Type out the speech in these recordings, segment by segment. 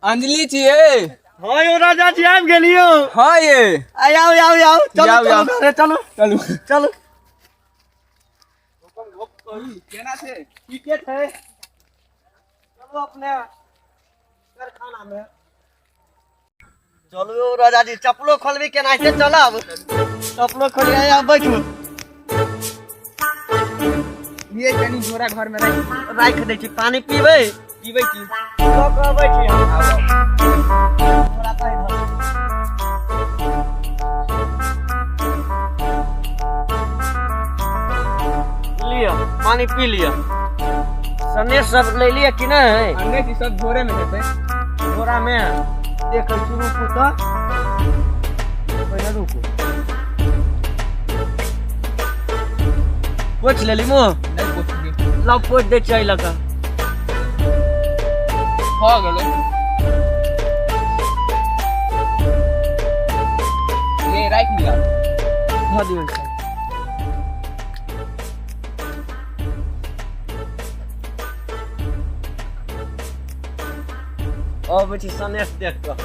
अंजलि छियै। हाँ यो राजा जी आबि गेलियो। हाँ ये। आइ आउ आउ आउ, चलू। आउ, चलू आउ। घरे चलू। चलू। चलू। केना छै? ठीके छै, चलू अपने कारखाना में चलू। यौ राजा जी, चप्पलो खोलबी? केनाहिते चलब, चप्पलो खोलि आब बैठू। ये कनी झोरा घर में राखि। राखि दै छी। पानि पीबै? पीबै की। लऽ कऽ अबै छी हम। झोरा तऽ इधर। लिअ, पानि पी लिअ। सनेश सब ले लिअ कि नहि? अनने छी, सब झोरे में हेतै। झोरा में देखै छी, रुकू तऽ पहिने, रुकू। पोछि लेली मुँह? नहि पोछली। लाउ, पोछि दै छियै लऽ कऽ। भऽ गेलै। ये राखि लिअ। धऽ दियौ। अबै छी सनेश देख कऽ।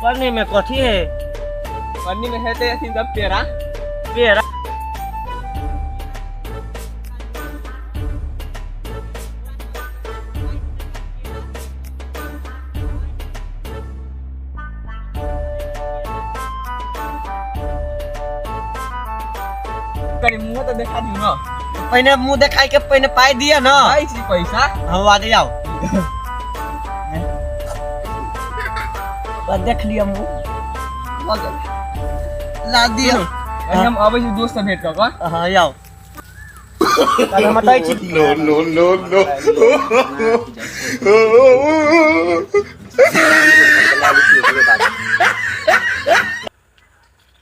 पन्नी में कथी है? पन्नी में हेतै अथी सब, पेड़ा। पेड़ा? कनी मुँह तऽ देखा दियौ ने। पहिने मुंह देखाई के पहिने पाई दिअ न। पाइ छी पैसा। हम आगे जाओ। बस देख लिअ मुंह, भऽ गेल। ला दिअ। कनी हम अबै छी दोस्त से भेंट कऽ कऽ। हाँ, जाओ। तब हम बताइ छी। No, no, no, no.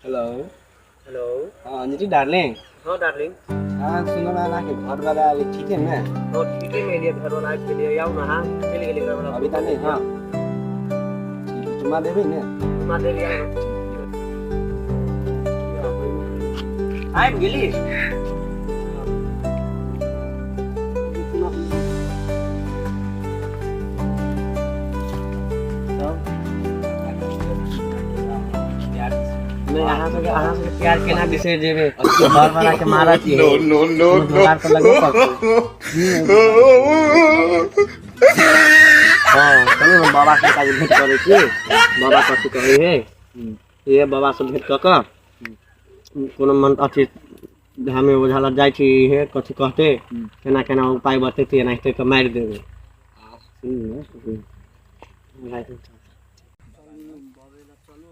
Hello. Hello. हाँ अंजलि डार्लिंग। हाँ डार्लिंग। हाँ, सुनो ना, के घर वाला अभी ठीक है ना? तो ठीक है, मेरे घर वाला के लिए आओ ना। हाँ, चल गेली घर वाला। अभी तो नहीं। हाँ ठीक है, चुमा देबी ने? माँ देवी, आओ ना। आबि गेली। नहि, अहाँ सबके प्यार केना बिसरि जेबै? घर वाला के मारऽ के No, no, no, no. जोगाड़ तऽ लगबे करतै। हाँ, चलू, हम बाबा से काज भेंट करै छी। बाबा कथी कहै है ये, बाबा से भेंट कऽ कऽ कोनो मन अथी झामे ओझा लग जाइ छी। इहे कथी कहतै, केना केना उपाय बतेतै, एनाहिते कऽ मारि देबै। चलू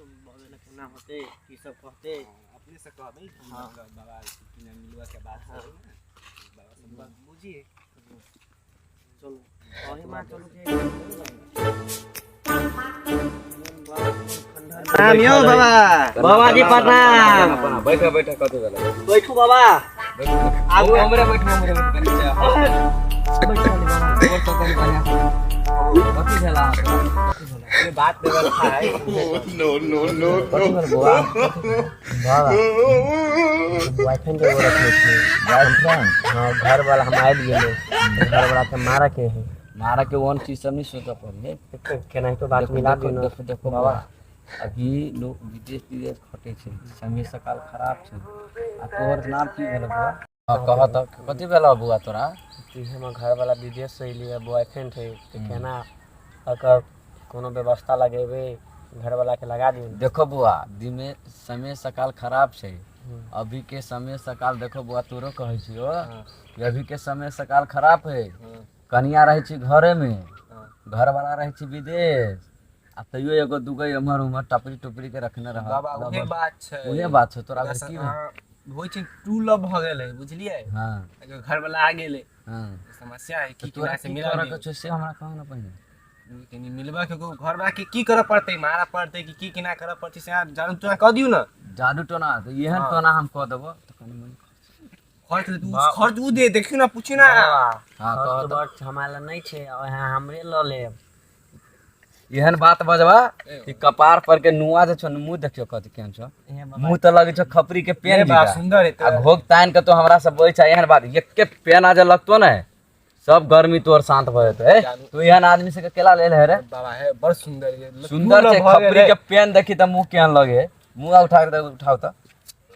केना होतै, की सब कहतै। अपने से कहबै कि मतलब बाबा कि ना मिलुआ के बात छै बाबा से बुझिए। चलू, अहिमा चलू के। प्रणाम यौ बाबा। बाबा जी प्रणाम। बैठ बैठ, कथी भेलै? बैठू बाबा। आगू हमरे बैठू, हमरे बैठू, कनी चाह। बैठू बाबा। और सब कनी बढ़िया से। कथी भेल अहाँके? कथी भेल? ये बात व्यवस्था है। No, no, no, कथी no. भेल बौआ? बाबा, बॉयफ्रेंड एगो रखने छियै। बॉयफ्रेंड? हाँ, घर वाला हम आबि गेलै, घर वाला के मारऽ के है। मारा के ओहन चीज सब नहीं सोचऽ पड़ले। केनाहितो बात देखो मिला देखो दियौ ने। देखो देखो बाबा। बाबा, अभी लोग विदेश विदेश खटै छै, समय सकाल खराब छै। आ तोहर नाम की भेल बौआ? हाँ, कह तऽ, कथी भेल बौआ तोरा? कि हमर घर वाला विदेश से अयलै, बॉयफ्रेंड है, तऽ केना एकर कोनो व्यवस्था लगेबै? घर वाला के लगा दियौ ने। देखो बौआ, दिमे समय सकाल खराब छै। अभी के समय सकाल देखो बौआ, तोरो कहै छियो कि अभी के समय सकाल खराब है। कनिया रहै छै घरे में, घर वाला रहै छै विदेश, आ तैयो एगो दूगो एम्हर उम्हर टपरी टुपरी के रखने रह। बाबा, उहे बात छै। उहे बात छै। तोरा की भेल? होइ छै टू लव भऽ गेलै, बुझलियै? हाँ। घर वाला आ गेलै। हाँ। समस्या है तऽ की तोरा केना से की मिला करऽ दियौ। के छौ से हमरा कहू ने पहिने। कनी मिलबा के घर वाला के की करऽ पड़तै, मारऽ पड़तै कि की केना करऽ पड़तै से अहाँ जादू टोना कऽ दियौ ने। जादू टोना तऽ एहन टोना हम कऽ देबो तऽ कनि मनि खर्च खर्च उ दे, देखियौ ने, पूछियौ ने। हाँ, खर्च कह तऽ। बर्च हमरा लए नहि छै, अहाँ हमरे लऽ लेब। एहन बात बजबा कि कपार पर के नुआ जे छौ ने, मुँह देखियौ कथी केहन छौ। हे बाबा। मुँह तऽ लगै छौ खपरी के पेन बा जिका। सुंदर है। आ घोघ तानि के तो हमरा से बोलै छै एहन बात, एके पेन आ जे लगतो ने सब गर्मी तोर शांत भऽ जेतौ। ए तू एहन आदमी से केला लेल है रे? बाबा है बड़ सुंदर है, सुंदर छै। खपरी के पेन देखी त मुंह केहन लगे, मुंह उठा के उठाउ त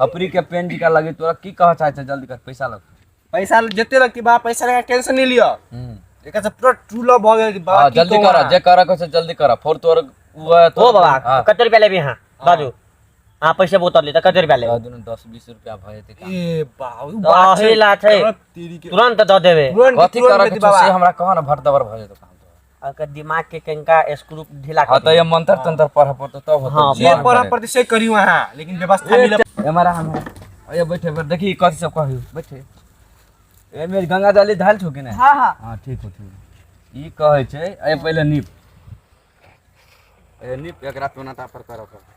खपरी के पेन जी का लगे। तोरा की कह चाहे छै? जल्दी कर, पैसा लग। पैसा जते लगती बा, पैसा लगा टेंशन नहीं लियो। एकर से पूरा ट्रू लव भऽ गेल बाबा। हां जल्दी कर, जे कर के छै जल्दी कर। फोर तोर उ है ओ बाबा कते रुपया लेबी? हां बाजू, हां पैसा बोतल ले त कते रुपया लेबी? दुनू 10-20 रुपया भऽ जेतै काम। ए बाबू बात दही ला छै, तुरंत दऽ देबे। कथी कर के छै से हमरा कह न, भट दबर भऽ जेतौ काम तोरा। अकर दिमाग के कनिका स्क्रू ढीला हां त ये मंत्र तंत्र पढ़ पड़तौ तब होतौ। हां, जे पढ़ पड़तै से करियो अहाँ, लेकिन व्यवस्था मिले। हमारा हम अये बैठे पर देखी कथी सब कहियो बैठे। एमे गंगा जली धाल छौ कि नै? हां हां हां ठीक हो ठीक। ई कहै छै अये पहिले नीप, अये नीप, एकरा टोना तापर करऽ पड़तै,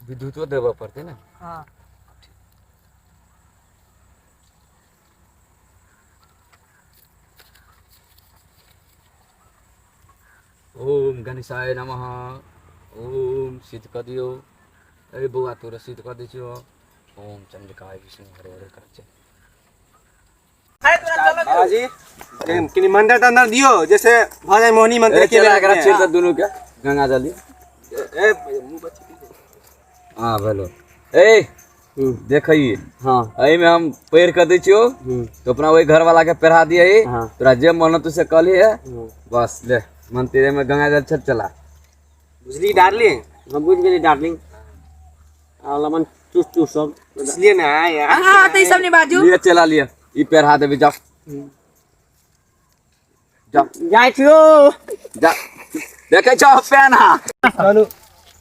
विद्युतो देबऽ पड़तै ने। हां ओम गणेशाय नमः। ओम सिद्ध कऽ दियौ। अरे बौआ तोरा सिद्ध कऽ दै छियौ। ओम चंद्रिकाय विष्णु हरे हरे करै छै। बाबाजी कनी मंदिर तंदर दियो, जैसे भऽ जाय मोहिनी मंत्र के। एकरा छीट दे दुनू के गंगा जली। ए मुंह बची। हां भेलो। ए देखिए हां एहिमे हम पहिर के दै छियौ तो अपना ओहि घर वाला के पहिरा दियही। तोरा जे मन होतौ से कहली है, बस ले मंदिर में गंगा जल छत चला। बुझली डार्लिंग? हम बुझ गेली डार्लिंग। आ लमन चूस चूस सब इसलिए ना यार। हां त ई सब नहीं बाजू। लिए चला लिए, ई पहिरा देबी। जा जा जाइ छियो जा, देखै छौ पेन। हा चलू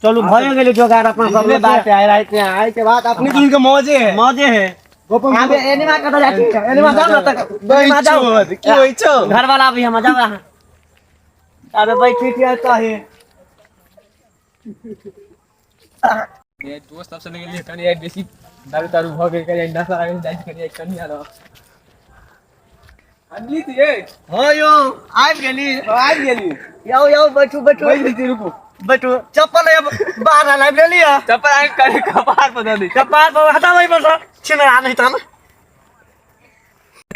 चलू भए गेलै जोगाड़ अपना सब बात है रात में आए के बाद अपने दिन के मौजे है, मौजे है। आबे एनिमा कतऽ जाइ छी? एनिमा जाउ न तक, एनिमा जाउ। की होइ छौ? घर वाला भी हम जाउ अहाँ। अबे बैठी छियै कहीं। ये दोस्त सबसे निकल लिए कनी बेसी दारू तारू भ गेल, कनी नशा आ गेल, जाइ छी कनी कनी आरो अंजलि ये। हां यौ आबि गेली, आबि गेली। यौ यौ बैठू बैठू बैठ छी, रुकू बैठू। चप्पल बाहर लाबि लेली है? चप्पल आइ कनी कपार पर दऽ दी। कपार पर हटाबै पर सँ छिनरा नहि तहन।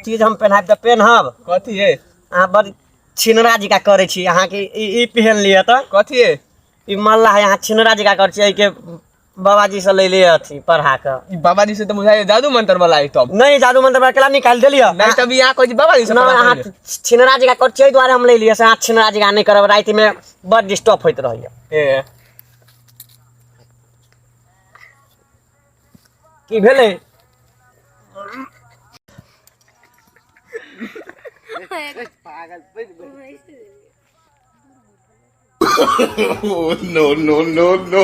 चीज हम पेन्हाब तऽ पेन्हब। कथी है? अहाँ बड़ छिनरा जकाँ करै छी। अहाँके ई पहन लिअ तऽ। कथी है? ई मल्ला है, अहाँ छिनरा जकाँ करै छी। एहिके बाबाजी से लै लिअ अथी पढ़ा कऽ। ई बाबाजी से तऽ बुझाइ जादू मंत्र वाला है तब। नहीं जादू मंत्र वाला केला निकालि देलियै? नहीं तब यहाँ कहै छी बाबाजी से। नहि अहाँ छिनरा जकाँ करै छी, एहि दुआरे हम लै लिअ से अहाँ छिनरा जकाँ नहि करब, रातिमे बड़ डिस्टर्ब होइत रहैया। ए की भेलै? No, no, no, no.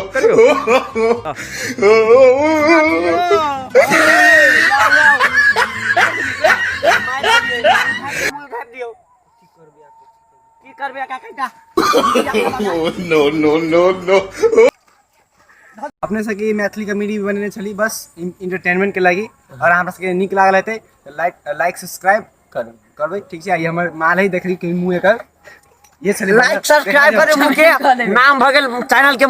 की करबै काका? No, no, no, no. अपने सबके मैथिली कॉमेडी बनेने छली बस इंटरटेनमेंट के लागी, और हमरा सबके नीक लागल हेतै तऽ लाइक सब्सक्राइब करबै, ठीक छै। ई हमर माल है, देखली कि मुँह एकर ये छलै। लाइक सब्सक्राइब करू, मुके नाम भऽ गेल चैनल के।